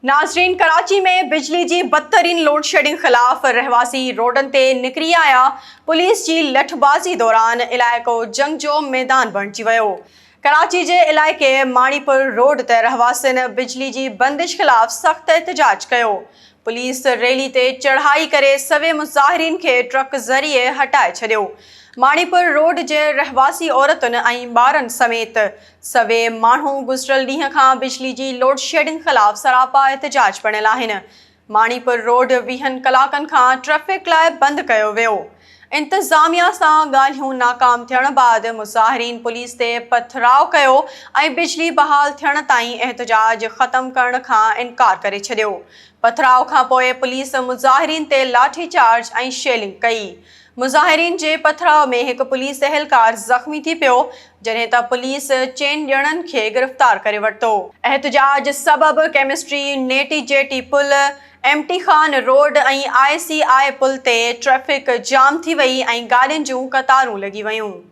ناظرين ڪراچي ۾ بجلي جي بدترين لوڊشيڊنگ خلاف رهواسي روڊن تي نڪري آيا، پوليس جي لٺبازي دوران علائقو جنگ جو ميدان بڻجي ويو. ڪراچي جي علائقي ماڻيپور روڊ تي رهواسين بجلي جي بندش خلاف سخت احتجاج ڪيو. پوليس ريلي تي چڙهائي ڪري سوين مظاهرين کي ٽرڪ ذريعي هٽائي ڇڏيو. ماڻيپور روڊ جي رهواسي عورتن ۽ ٻارن سميت سوين ماڻهو گذريل ڏينهن کان بجلي جي لوڊشيڊنگ خلاف سراپا احتجاج بڻيل آهن. ماڻيپور روڊ ويهن ڪلاڪن کان ٽريفڪ لاء بند ڪيو ويو. انتظاميا سان ڳالهيون ناڪام ٿيڻ بعد مظاهرين پوليس تي پٿراء ڪيو ۽ بجلي بحال ٿيڻ تائين احتجاج ختم ڪرڻ کان انڪار ڪري ڇڏيو. پٿراء کانپوء پوليس مظاهرين تي لاٺي چارج ۽ شيلنگ ڪئي. مظاهرين جي پٿراء ۾ هڪ پوليس اهلڪار زخمي ٿي پيو، جڏهن ته پوليس چئن ڄڻن کي گرفتار ڪري ورتو. احتجاج سبب ڪيمسٽري، نيٽي جيٽي پل، M T Khan road ۽ I C I پل تي ٽريفڪ جام ٿي وئي ۽ گاڏين جون قطارون لڳي ويون.